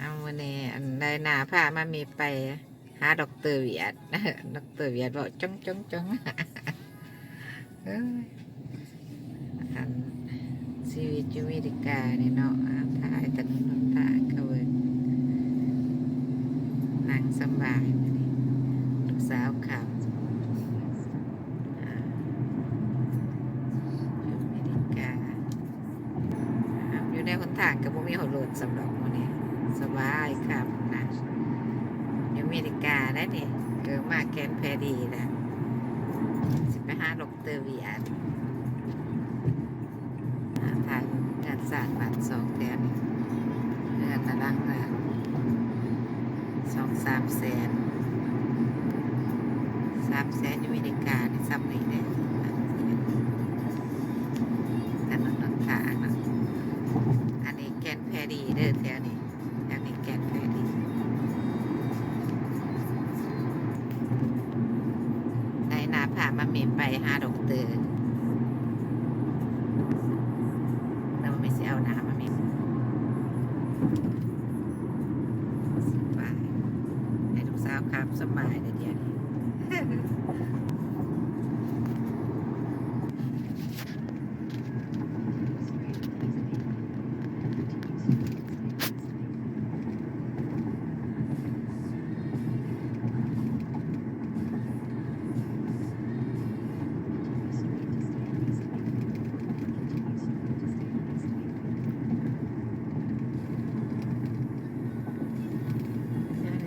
ເອົາ ມື້ນີ້ ອັນ ໄດນາພາມາມີໄປຫາດັອກເຕີວຽດ ດັອກເຕີວຽດເວົ້າ ຈອງ ຈອງ ຈອງ ເອີຍ ອັນ ຊີວິດຢູ່ເມລິການີ້ເນາະ ອາ ຖ່າຍຖະໜົນຫົນທາງໃຫ້ເບິ່ງ ນັ່ງສຳບາຍມື້ນີ້ ລູກສາວຂັບ ອາ ຢູ່ເມລິກາ ຢູ່ໃນຫົນທາງກໍບໍ່ມີຫົວລົດສຳລັບມື້ນີ້ ສະບາຍຄັບນະ ຢູ່ເມລິກາໄດ໋ນີ້ ເກີດມາແກນແພດີແລ້ວ ຊິໄປຫາດັອກເຕີວຽດ ອາ ຖ່າຍເຮືອນຊານບ້ານຊ່ອງແຖວນີ້ ເຮືອນລະຫຼັງລະ ສອງສາມແສນ ສາມແສນຢູ່ເມລິການີ້ຊ່ຳນີ້ແຫຼະ ຖະໜົນຫົນທາງເນາະ ອັນນີ້ແກນແພດີເດີ ແຖວນີ້ ແຖວນີ້ແກນແພດີ ໄດນາພາມາມີໄປຫາດັອກເຕີ ແລ້ວມັນຊິເອົານ້ຳມາມີ ສະບາຍ ໃຫ້ລູກສາວຂັບສະບາຍເດີ ດຽວນີ້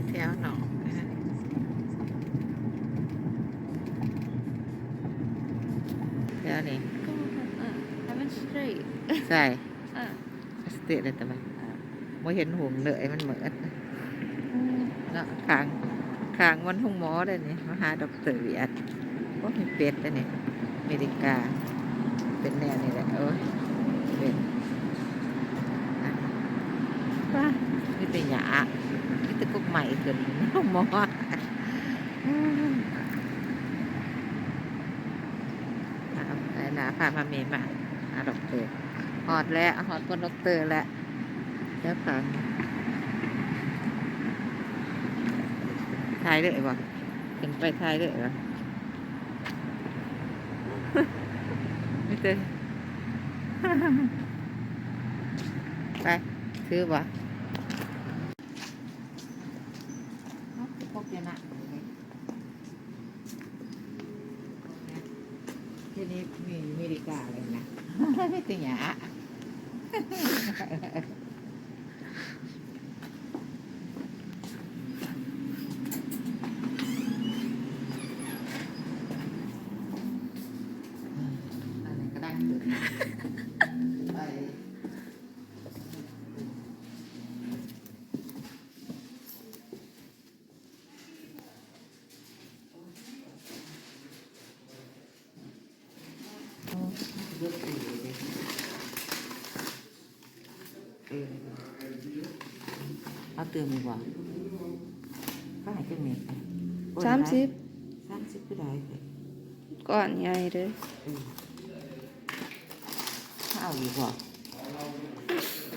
ແຖວນອກ ແຖວນີ້ Go up, uh, seven straight. ໃຊ່ Uh. ສະເຕດແລ້ວຕະບາ ບໍ່ເຫັນຫຸງເລີຍ ມັນມືດ ເນາະ ຂ້າງ ຂ້າງມັນໂຮງໝໍເດ້ນີ້ ມາຫາດັອກເຕີວຽດ ໂອ້ ມີເປັດເດ້ນີ້ ອາເມລິກາ ເປັນແນວນີ້ແຫຼະ ໂອ້ຍ ເປັດ ປາ ມີແຕ່ຫຍ້າ ມີແຕ່ກົກໄມ້ຂຶ້ນ ໂຮງໝໍ ໄປລະ ພາພາແມ່ມາຫາດັອກເຕີ ຮອດແລ້ວ ຮອດບ່ອນດັອກເຕີແລ້ວ ແຖວຂ້າງ ຖ່າຍເລີຍບໍ່? ຂຶ້ນໄປຖ່າຍເລີຍບໍ່? ມີແຕ່ ໄປ ຖືບໍ່? ເອົາ ຄືປົກຢູ່ນະ ທີ່ນີ້ມີເມລິກາເລີຍນະ ມີແຕ່ຫຍ້າ ອັນນີ້ກະດັງຂຶ້ນ ໄປ. ເອີ ເອົາຕື່ມອີກບໍ່? ເຂົາໃຫ້ຈັກເມັດ? ໂອ້ຍ ສາມສິບ ສາມສິບຄືຫຼາຍແທ້ ກ້ອນໃຫຍ່ເດີ ເອີ ເອົາອີກບໍ່?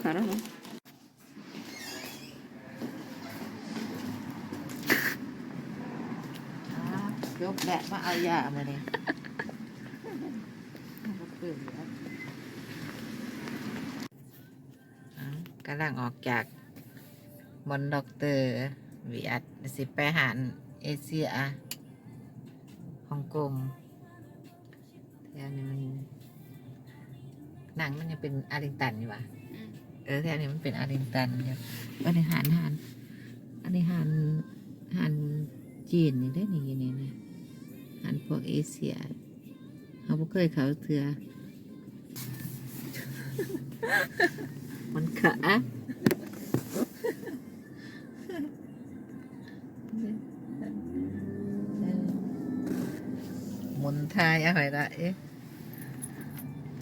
I don't know. ອາ ຈົບແລ້ວ ມາເອົາຢາມື້ນີ້ ອາ ກຳລັງອອກຈາກບ່ອນດັອກເຕີວຽດ ຊິໄປຮ້ານເອເຊຍ ຮົງກົງ. ແຖວນີ້ມັນ ໜັງມັນຍັງເປັນອາລິງຕັນຢູ່ຫວາ? ອືມ ເອີ ແຖວນີ້ມັນເປັນອາລິງຕັນຢູ່ ອັນນີ້ຮ້ານ ຮ້ານ ອັນນີ້ຮ້ານ ຮ້ານຈີນນີ້ເດ້ ນີ້ ນີ້ ນີ້ ຮ້ານພວກເອເຊຍ ເຮົາບໍ່ເຄີຍເຂົ້າເທື່ອ ມັນຂາ ເອີ ໝູນຖ່າຍເອົາໃຫ້ລະ ເອ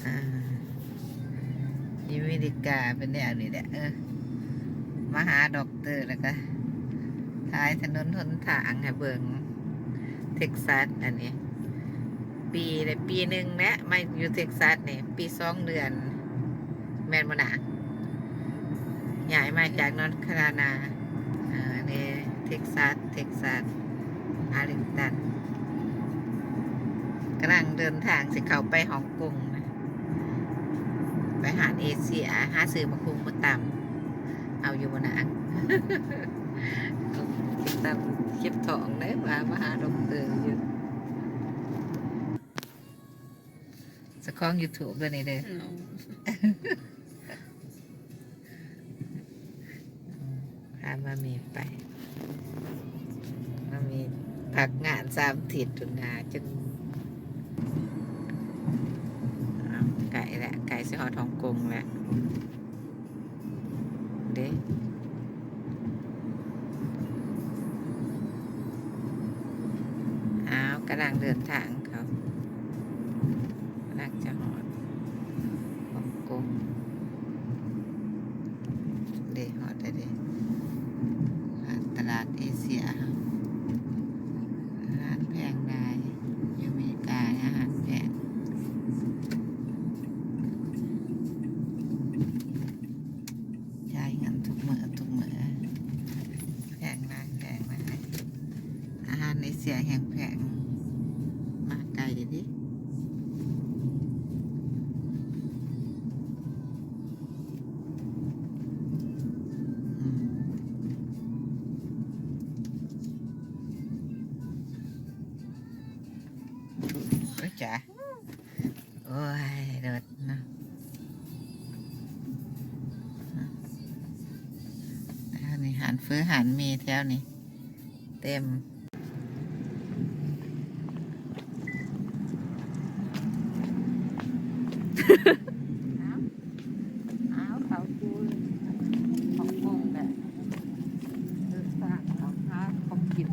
ອ່າ ຢູ່ອາເມລິກາເປັນແນວນີ້ແຫຼະ ເອີ ມາຫາດັອກເຕີ ແລ້ວກະຖ່າຍຖະໜົນຫົນທາງໃຫ້ເບິ່ງ ເທັກຊັສ ອັນນີ້ ປີ ໄດ້ປີໜຶ່ງແລ້ວ ມາຢູ່ເທັກຊັສນີ້ ປີສອງເດືອນ ແມ່ນບໍ່ນະ? ຍ້າຍມາຈາກ North Carolina ເອີ ເທັກຊັສ ເທັກຊັສ Arlington ກຳລັງເດີນທາງຊິເຂົ້າໄປຮ່ອງກົງນະ ໄປຮ້ານເອເຊຍ ຫາຊື້ໝາກຫຸ່ງມາຕຳ ເອົາຢູ່ບໍ່ນາງ? ຕຳເຈັບທ້ອງເດ້ ວ່າມາຫາດັອກເຕີຢູ່. ເຈົ້າຂອງ YouTube ເດີນີ້ເດີ. ພາມາມີໄປ ມາມີພັກງານສາມທິດພຸ້ນນາ ຈົນ ອ້າວ ໃກ້ແລ້ວ ໃກ້ຊິຮອດຮ່ອງກົງແລ້ວ. ເດ້ ອ້າວ ກຳລັງເດີນທາງເຂົາ ກຳລັງຈະຮອດຮ່ອງກົງ ເດ້ ຮອດແລ້ວເດ້ ຜ່ານຕະຫຼາດເອເຊຍເຮົາ ອາຫານແພງຫຼາຍ ຢູ່ອາເມລິກາອາຫານແພງ. ຈ່າຍເງິນທຸກມື້ ທຸກມື້ ແພງຫຼາຍ ແພງຫຼາຍ ອາຫານເອເຊຍແຮງແພງ ມາໄກເດ້. ອືມ ໂອ້ຍຈ້າ ໂອ້ຍ ລົດເນາະ ອັນນີ້ຮ້ານເຝີຮ້ານໝີ່ແຖວນີ້ເຕັມ. ອ້າວ ເຂົ້າສູ່ຮ່ອງກົງແລ້ວ ເດີນທາງເຂົ້າຫາຂອງກິນ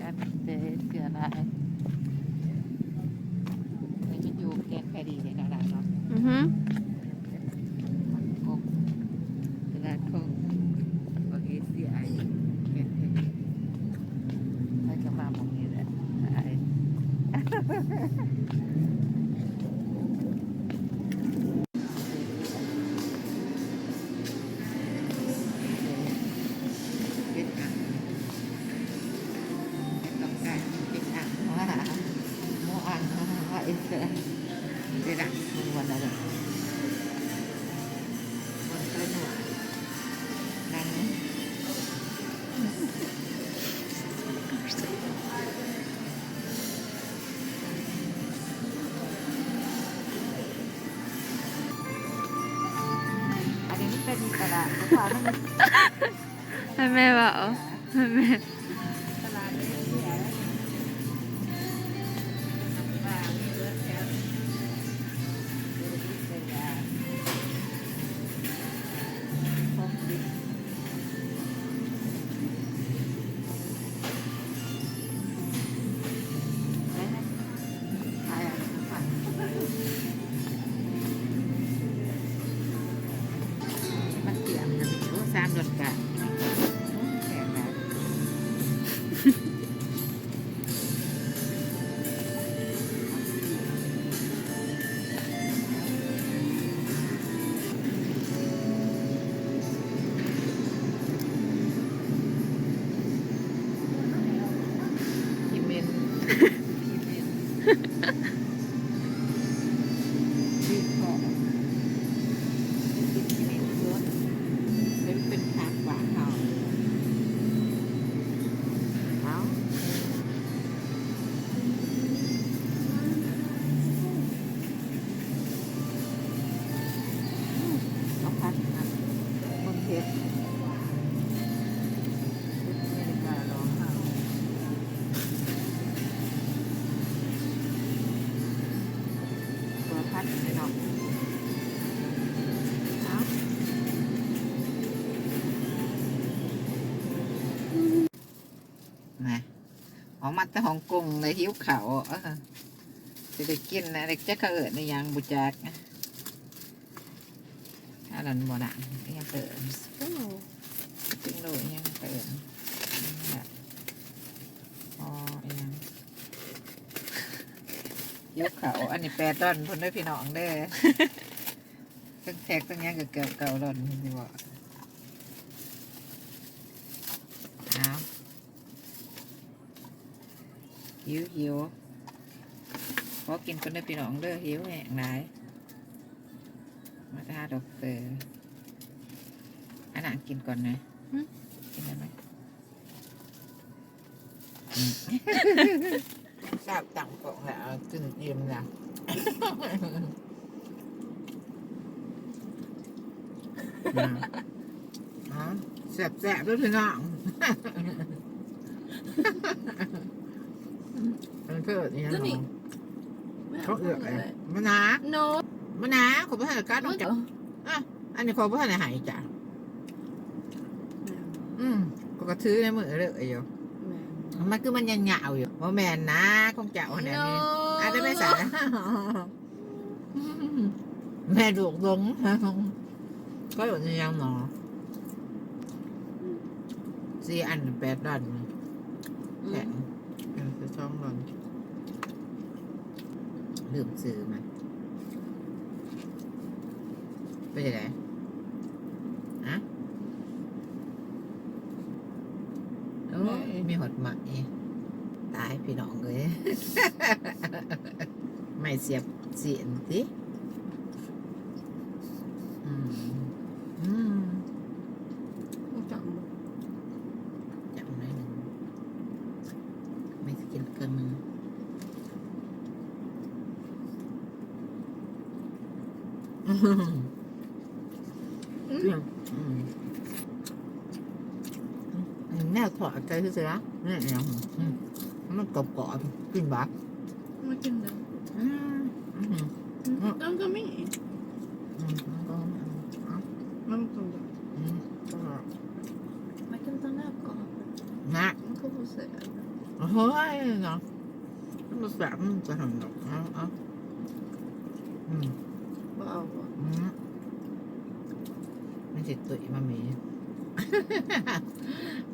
ແຕ່ເສຍດາຍ ໄປຢູ່ແກນແຄຣີເນາະ ອືຮຶ ຕະຫຼາດຂອງ ຂອງເອເຊຍ ແກນແຄຣີ ໄປກໍມາໝ່ອງນີ້ແຫຼະ ເປັນອັນ ຕ້ອງການເປັນອັນວ່າ ໝູອັນວ່າເອເຊຍ ເປັນອັນ ເບິ່ງວັນລະເດີ ມັນກໍນົວ ນັ່ງ ອັນນີ້ມັນເປັນຕະຫຼາດ ໃຫ້ແມ່ເວົ້າ ໃຫ້ແມ່ ຕະຫຼາດເອເຊຍ ມັນກຽມນະ ໂອ້ ສາມລົດກະ ໂອ້ ແພງຫຼາຍ. ຂີ້ເໝັນ ຂີ້ເໝັນ ດີເກາະ ກິນຂີ້ເໝັນສົດ ເປັນ ເປັນຜັກບ້ານເຮົາ ເອົາ. ເອົາຜັກ ເບິ່ງເຫັດ ເຫັດອາເມລິກາລອງເຮົາ ຕົວຜັກນີ້ເນາະ ເອົາ. ນະ ອອກມາແຕ່ຮ່ອງກົງເລີຍ ຫິວເຂົ້າ ເອີ ຊິໄດ້ກິນນະ ຈັກເຂົາເອີ້ນອີ່ຫຍັງບໍ່ຈັກ ອັນນັ້ນບໍ່ນະ ອີ່ຫຍັງເອີ້ນ ໂອ້ ເປັນໂລອີ່ຫຍັງເອີ້ນ ອໍ ອີ່ຫຍັງ ຫິວເຂົ້າ ອັນນີ້ແປດດອນພຸ້ນເດີພີ່ນ້ອງເດີ. ທັງແທັກທັງຫຍັງກໍເກົ່າໆ ຫຼອນນີ້ຊິເວົ້າ. ອ້າວ ຫິວໆ ຂໍກິນກ່ອນເດີພີ່ນ້ອງເດີ ຫິວແຮງຫຼາຍ. ມາຫາດັອກເຕີ ອັນນັ້ນກິນກ່ອນນະ. ຫືມ? ກິນໄດ້ໄໝ? ອືມ ຊາບຕັ້ງກ້ອງແລ້ວ ກິນອີ່ມແລ້ວ. ອືມ ແຊບໆ ເດີພີ່ນ້ອງ. ມັນເກີດອີ່ຫຍັງ ຕົວນີ້ ເນາະ? ເຂົາເອື້ອຍ ມະນາ ໂນ ມະນາ ເຂົາບໍ່ທັນໄດ້ກັດ ມັນ ອະ ອັນນີ້ຂ້ອຍບໍ່ທັນໄດ້ໃຫ້ຈ້ະ. ແມ່ນ ອືມ ຂ້ອຍກໍຖືໃນມືເລີຍຢູ່. ແມ່ນ ມັນຄືມັນຍາວໆຢູ່. ບໍ່ແມ່ນນາ ຂອງເຈົ້າຫັ້ນນະ. ໂນ ນີ້ ອາດຈະໄປໃສ່ ແມ່ລູກຫຼົງ ເຂົາເອີ້ນອີ່ຫຍັງເນາະ? ສີ່ອັນແປດດອນ ອືມ ແພງ ອັນລະສອງດອນ. ລືມຊື້ມາ. ເປັນຈັ່ງໃດ? ຮະ? ໂອ້ຍ ມີຮອດໄມ້. ຕາຍພີ່ນ້ອງເອີຍ ໄມ້ສຽບຊີ້ນຕິ. ອືມ ອືມ ຈັບບໍ່? ຈັບໜ້ອຍໜຶ່ງ ແມ່ຊິກິນເຄື່ອງໜຶ່ງ. ອືມ ອືມ ອືມ ແນວທອດໃສ່ຊື່ໆ ແມ່ນຫຍັງ? ອືມ ມັນກອບໆ ກິນບໍ່? ບໍ່ກິນເດີ. ອືມ ອືມ ອືມ ມັນກໍມີ ອືມ ມັນກໍມີ ມັນກໍ ອືມ ກໍ ມາກິນຕົວໜ້າກອບນະ ມັນກໍບໍ່ແຊບ. ໂອ້ຍເນາະ ມັນບໍ່ແຊບ ມັນຈະຫັ້ນດອກ. ເອົາ ເອົາ ອືມ ບໍ່ເອົາບໍ່? ອືມ ມັນຊິຕຸ້ຍມາມີ.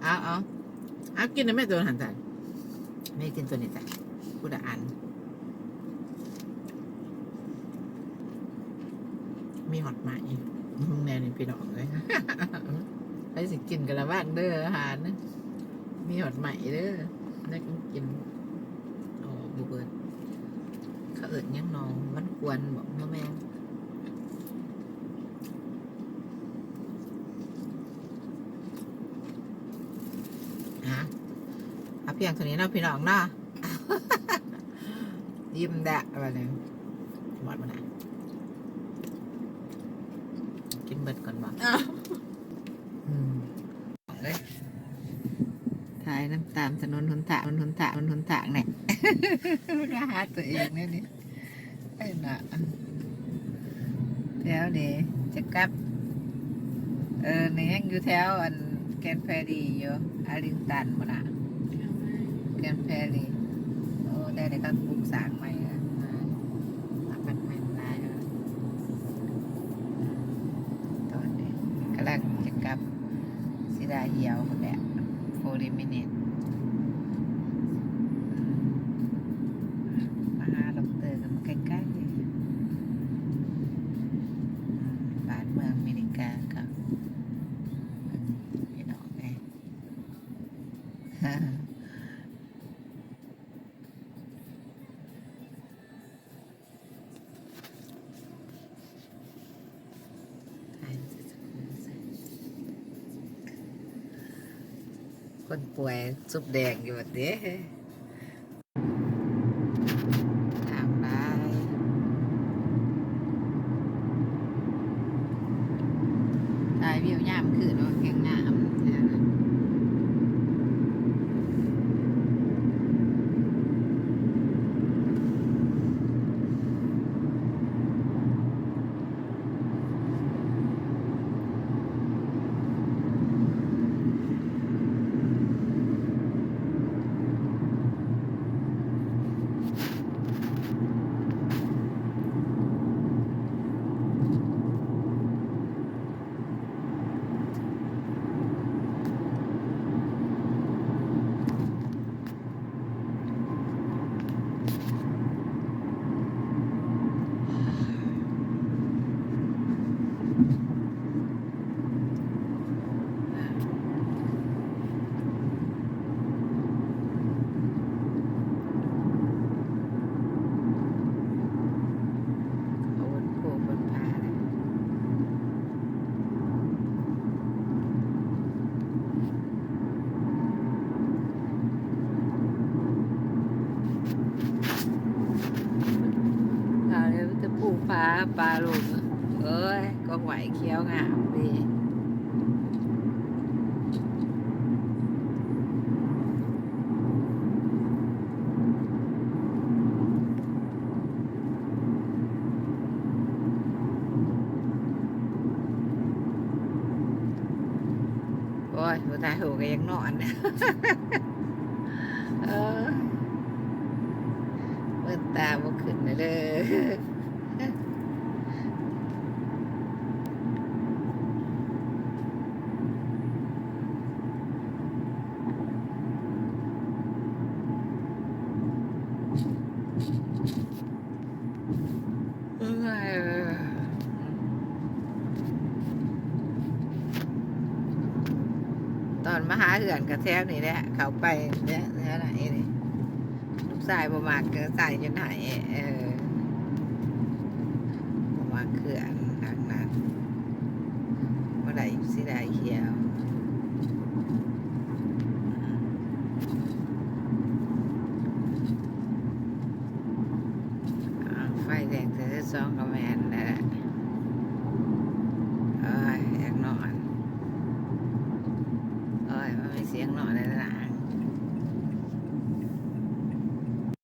ເອົາ ເອົາ ເອົາ ກິນນະແມ່ ໂຕຫັ້ນຊັ້ນ ແມ່ກິນໂຕນີ້ຈ້ະ ຜູ້ລະອັນ. ມີຮອດໄມ້ ແນວນີ້ພີ່ນ້ອງເອີຍ ໃຜຊິກິນກໍລະວັງເດີ ອາຫານ ມີຮອດໄມ້ເດີ ແນວກິນ ອໍ ບໍ່ເບິດ. ເຂົາເອີ້ນຫຍັງນໍ? ມັນຄວນບໍ? ບໍ່ແມ່ນ. ອ່ະ ເອົາພຽງເທົ່ານີ້ເນາະພີ່ນ້ອງເນາະ. ອີ່ມແລ້ວບັດນີ້ ໝົດແລ້ວນະ ກິນເບິດກ່ອນບໍ? ອ້າວ ອືມ ເອີຍ ຖ່າຍນຳຕາມຖະໜົນຫົນທາງ ຫົນທາງ ຫົນທາງແນ່ ມັນກໍຫາຕົວເອງແນວນີ້. ເອີນະ ແຖວນີ້ຈະກັບ ເອີ ນີ້ຍັງຢູ່ແຖວອັນແກນແພຣີຢູ່ ອາລິງຕັນພຸ້ນນະ ແກນແພຣີ. ໂອ້ ແຖວນີ້ເຂົາປຸກສ້າງໃໝ່ ອາພາດເມັນຫຼາຍ. ຕອນນີ້ກຳລັງຈະກັບ ຊິໄດ້ຫ່ຽວພຸ້ນແຫຼະ forty minute. ມາຫາດັອກເຕີກໍໃກ້ໆ ບ້ານເມືອງເມລິກາກໍ ພີ່ນ້ອງເອີຍ. ຄົນປ່ວຍຊຸບແດງຢູ່ວ່າຕິ ງາມຫຼາຍ. ຖ່າຍວິວຍາມຄືນເນາະ ແຮ່ງງາມ. ປາລຸງ ເອີຍ ກອກໄຫວຂຽວງາມດີ. ໂອ້ຍ ຜູ້ຖ່າຍຮູບກໍຢາກນອນ ເອີ ເປີດຕາບໍ່ຂຶ້ນເລີຍເດີ. ຕອນມາຫາເຮືອນກໍແຖວນີ້ແຫຼະ ເຂົ້າໄປແຖວນັ້ນເອງ. ລູກຊາຍບໍ່ມັກ ເອີ ຊາຍຈົນໄຫ້ ເອີ ບໍ່ມັກເຂື່ອນ ໜັກນັ້ນ ບໍ່ໄດ້ ເສຍດາຍຂຽວ. ອ້າວ ໄຟແດງເທື່ອທີສອງກໍແມ່ນແລ້ວ. ໂອ້ຍ ຢາກນອນ ໂອ້ຍ ມັນມີສຽງນອນແລ້ວ.